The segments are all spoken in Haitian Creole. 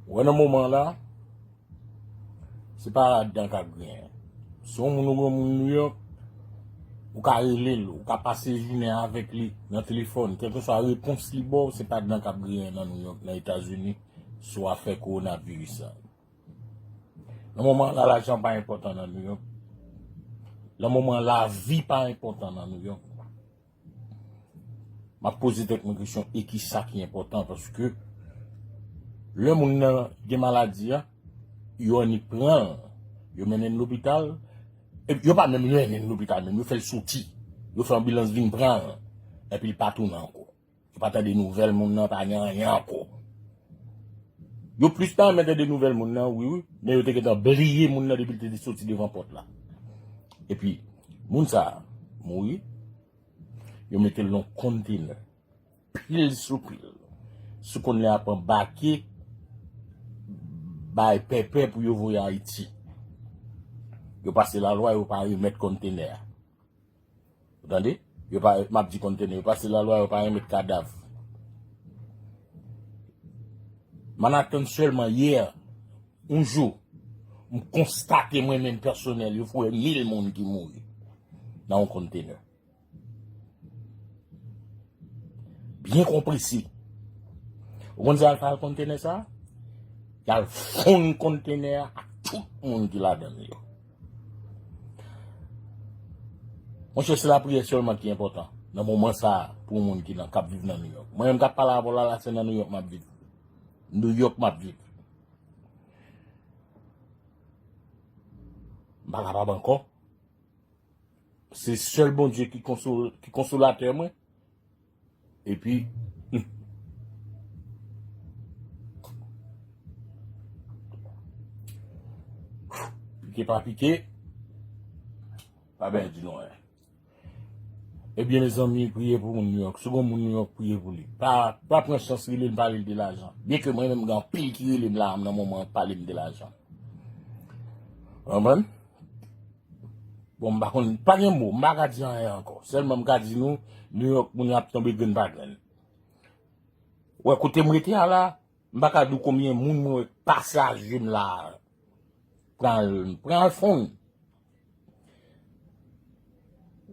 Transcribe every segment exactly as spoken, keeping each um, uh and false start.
Ou wè nan moman la, se pa ladan k ap griyen. Si yon moun ou gen moun New York, ou ka rele l, ou ka pase jounen avèk li nan telefòn, kèlkeswa repons li ba w, se pa ladan k ap griyen nan New York, nan Etazini, sou afè kowonaviris la. Nan moman la, lajan pa enpòtan nan New York. Nan moman, lavi pa enpòtan nan New York. M ap poze tèt mwen kesyon, e ki sa ki enpòtan, paske lè moun nan gen maladi a, yo annik pran l, yo mennen l lopital, e yo pa menm mennen l lopital menm, yo fè l soti, yo fè anbilans vin pran l, epi l pa tounen ankò. Yo pa tande nouvèl moun nan, pa gen anyen ankò. Yo plis ta renmen tande nouvèl moun nan, wi, wi, men yo te gentan bliye moun nan depi l te soti devan pòt la. Epi, moun sa a mouri, yo mete l nan kontenè, pil sou pil. Sou kontenè ap anbake, bay pèpè pou yo voye Ayiti. Yo pase lalwa, yo pa remèt kontenè a. Ou tande? Yo pa, m ap di kontenè, yo pase lalwa, yo pa remèt kadav. Manhattan sèlman yè, yon jou, m konstate mwen menm pèsonèl, yo foure mil moun ki mouri nan yon kontenè. Byen konprese. Ou konn sa y al fè ak kontenè sa a? Y al fonn kontenè a ak tout moun ki ladan l yo. Monchè, se lapriyè sèlman ki enpòtan nan moman sa a pou yon moun ki nan, k ap viv nan New York. Mwen menm k ap pale avè w la, la, se nan New York m ap viv. New York m ap viv. M pa kapab ankò. Se sèl Bondye ki konsol-, ki konsolatè mwen. Epi, pike pa pike, pa byen di nou anyen. Ebyen, mezanmi, priye pou moun New York. Si gon moun New York, priye pou li. Pa, pa pran chans rele l, pale l de lajan. Byen ke mwen menm, gen anpil ki rele m la nan moman an, pale m de lajan. Konprann? Bon, m pa konn, pa gen mo, m pa ka di anyen ankò. Sèlman m ka di nou, New York, moun yo ap tonbe grenn pa grenn. Wè, kote m rete a la, m pa ka di w konbyen moun mwen wè k pase a je m la. Pran l, pran l fonn.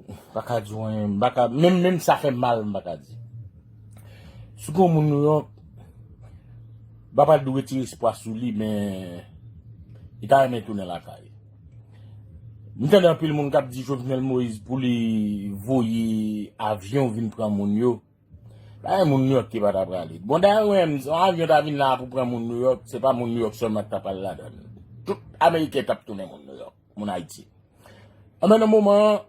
M pa ka di w anyen, m pa ka, menm, menm sa fè m mal, m pa ka di. Si gon moun New York, m pa pral di w retire espwa sou li, men li ta renmen tounen lakay. M tande anpil moun k ap di Jovenel Moïse pou li voye avyon vin pran moun yo. Pa gen moun New York ki pa ta prale. Bon, dayè, ou menm, yon avyon ta vin la pou pran moun New York, se pa moun New York sèlman ki ta pral ladan l. Tout Ameriken t ap tounen moun New York, moun Ayiti. Anben, nan moman an,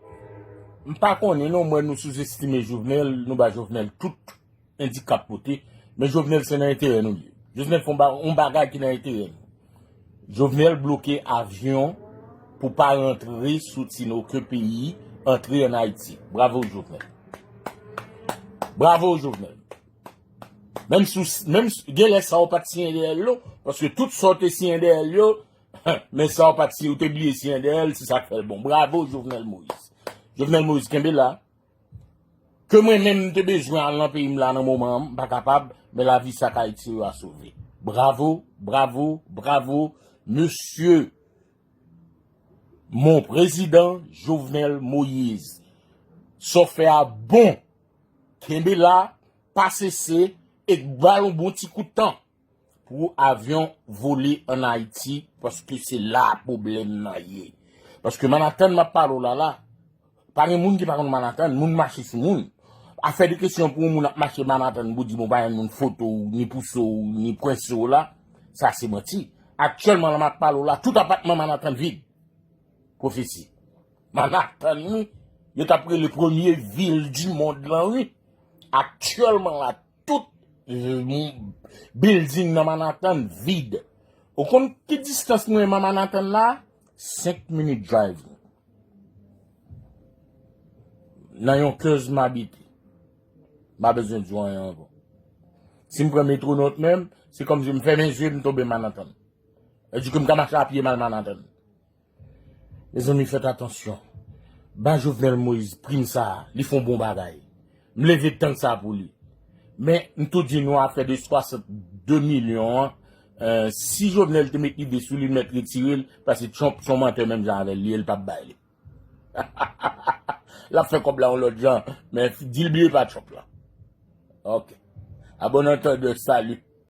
m pa konnen non, m wè nou souzestime Jovenel, nou ba Jovenel tout endikap pote, men Jovenel se nan enterè nou li ye. Jovenel fè yon ba-, yon bagay ki nan enterè nou. Jovenel bloke avyon pou pa rantre, soti nan okenn peyi, antre ann Ayiti. Bravo, Jovenel. Bravo, Jovenel. Menm si w, menm si, gen lè sa w pa t siyen dèyè l, non, paske tout sa w te siyen dèyè l yo, men sa w pa t siyen, ou te bliye siyen dèyè l, se sa k fè l bon. Bravo, Jovenel Moïse. Jovenel Moïse, kenbe la. Ke mwen menm m te bezwen al nan peyi m la nan moman an, m pa kapab, men lavi sa k Ayiti yo a sove. Bravo, bravo, bravo, mesye, mon prezidan Jovenel Moïse. Sa w fè a bon. Kenbe la, pa sese, e ba l yon bon ti kout tan pou avyon vole ann Ayiti, paske se la pwoblèm nan ye. Paske Manhattan m ap pale w la la, pa gen moun ki pa konn Manhattan, moun mache sou moun. Afè de kesyon pou yon moun ap mache Manhattan pou di bon pa gen moun foto w, ni pouse w, ni pwense w la, sa se manti. Aktyèlman la m ap pale w la, tout apatman Manhattan vid. Pwofesi. Manhattan, wi, yo t ap rele premye vil di mond lan, wi. Aktyèlman la, tout, euh, building nan Manhattan vid. Ou konn ki distans mwen menm a Manhattan la? Senk minit drive. Nan Yonkers m abite. M pa bezwen di w anyen ankò. Si m pran Metro North menm, se kòmsi m fèmen zye m tonbe Manhattan. Sa di ke m ka mache a pye m al Manhattan. Mezanmi, fèt atansyon. Ba Jovenel Moïse prim sa a, li fè yon bon bagay. M leve tank sa a pou li. Men, m tou di nou afè de swasannde milyon an, Euh, si Jovenel te met lide sou li, l mèt retire l, paske Trump se yon mantè menm jan avè l, li, l p ap bay li. L ap fè kòb la yon lòt jan, men di l bliye pa Trump la. Ok. À bon entendeur, salut.